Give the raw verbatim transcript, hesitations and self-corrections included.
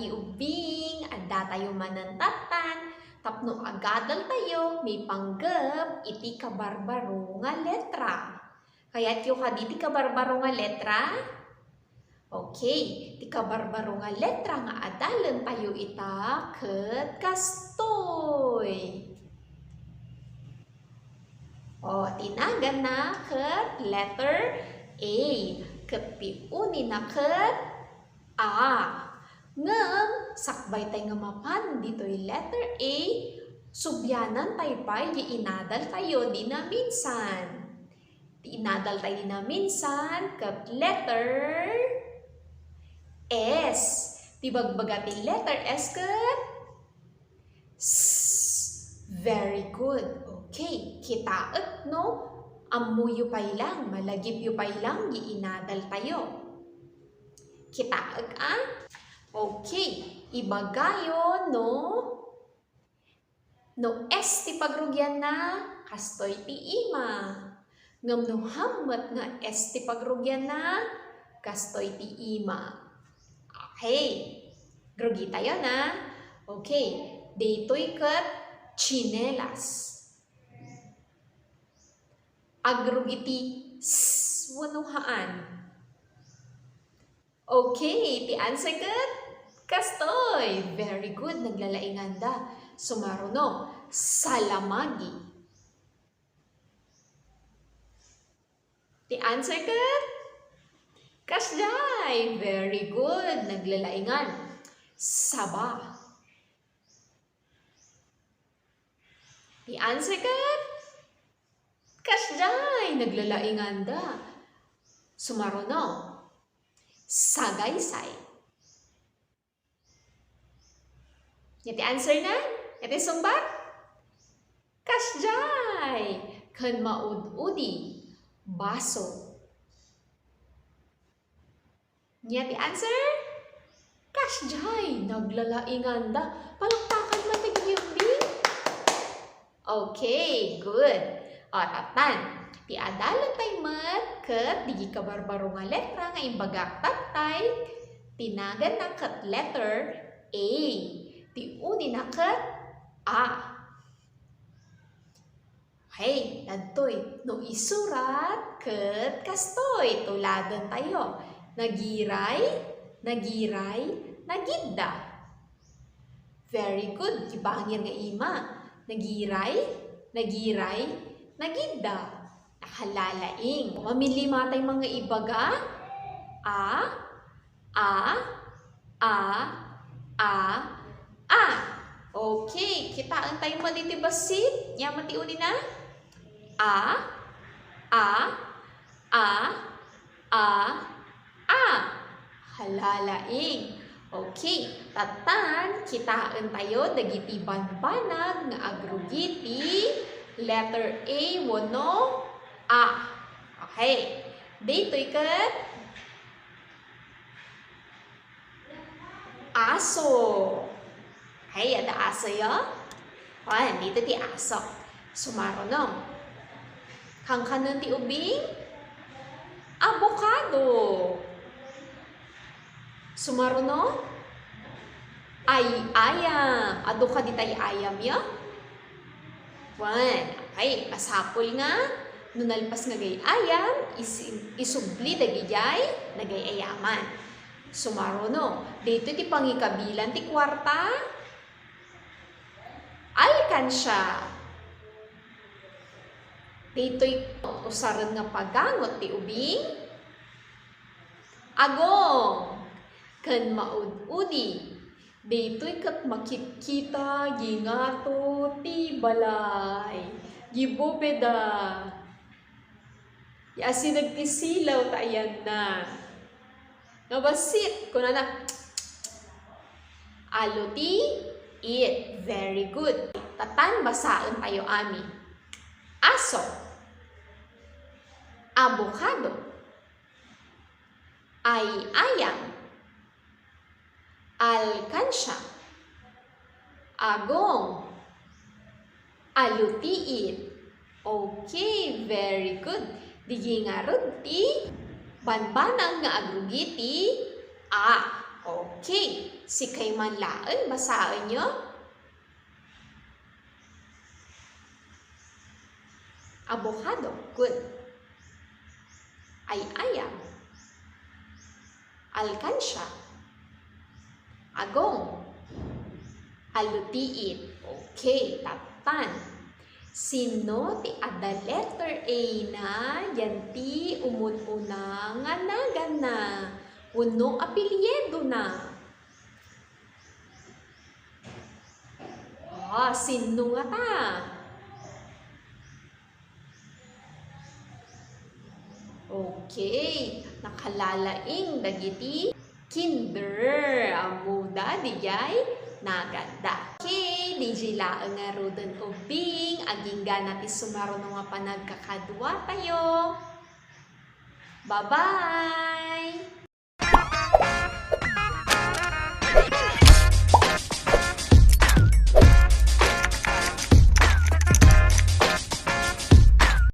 Ti ubing, addatayo manen tattan tapno agadaltayo maipanggep iti kabarbaro nga letra. Kayatyo kadi ti kabarbaro nga letra? Okay, ti kabarbaro nga letra nga adalentayo ita ket kastoy. O, ti naganna ket letter A, ket ti unina ket A. Ngem, sakbay tay nga mapan ditoy letter A, sublianan tay pay ti inadaltayo di naminsan. Ti inadaltay di naminsan ket letter S. Ti bagbaga ti letter S ket S. Very good. Okay, kitaek no? Ammoyo pay lang, malagipyo pay lang ti inadaltayo. Kitaek a? Okay, ibagayo no? No S ti pagrugianna, kastoy ti ima. Ngem no hammet nga S ti pagrugianna, kastoy ti ima. Okay. Rugitayo na. Okay. Daytoy ket tsinelas. Agrugi ti S wenno haan? Okay, ti answer ket kastoy. Very good, naglalainganda. Sumaruno, salamagi. Ti answer ket kasdiay. Very good, naglalaingan. Saba. Ti answer ket kasdiay, naglalainganda. Sumaruno, sagaysay. Iti answer na? Iti sungbat? Kasdiay! Ken maud-udi, baso. Nia ti answer? Kasdiay! Naglalainganda. Palakpakan man dagiti ubbing. Okay, good. O, tattan. Ti adalantay met ket digi kabarbaro nga letra nga imbagak tattay, ti naganna ket letter A. Ti unina ket A. Okay, dagitoy. No isurat ket kastoy, tuladentayo. Nagiray, nagiray, nagidda. Very good. Ti bangir nga ima. Nagiray, nagiray, nagidda. Nakalalaing. Mamilimatay man nga ibaga. A, a, a, a, a. Okay, kitaentayo met iti bassit. Nia met ti unina. A, a, a, a, a. Halalaing. Okay, tattan, kitaentayo dagiti banbanag nga agrugi ti letter A wenno A. Okay. Daytoy ket aso. Hay, adda asoyo? O, daytoy ti aso. Sumaruno. Kankanen ti ubing? Abokado. Sumaruno? Ay-ayam. Adu kadi ti ay-ayamyo? Wen, okay, masapul nga no nalpas nga gay-ayam, is-, isubli dagidiay nagay-ayaman. Sumaruno, daytoy ti pangikabilan ti kuarta. Alkansia. Daytoy usaren nga pagangot ti ubing. Agong ken maud-udi. Daytoy ket makitkita, gingato ti balay, gibobeda. Yasineg ti silaw ta ayanna. Nga bassit, kunana, aluti it. Very good. Tattan, basaentayo amin. Aso. Abokado. Ay-ayam. Alkansia. Agong. Alutiit. Okay, very good. Digi ngarud ti banbanag nga agrugi ti A. Okay, sikay man laeng, basaenyo. Abokado, good. Ay-ayam. Alkansya. Agong. Alutiit. Okay, tattan. Sinno ti adda letter A na diay ti umun-una nga naganna wenno apelyidona? Ah, sinno ngata? Okay, nakalalaing dagiti kinder. Ammoda diay naganda. Okay, diay laeng ngaruden ubbing, agingga ti sumaruno nga panagkakaduatayo. Bye-bye!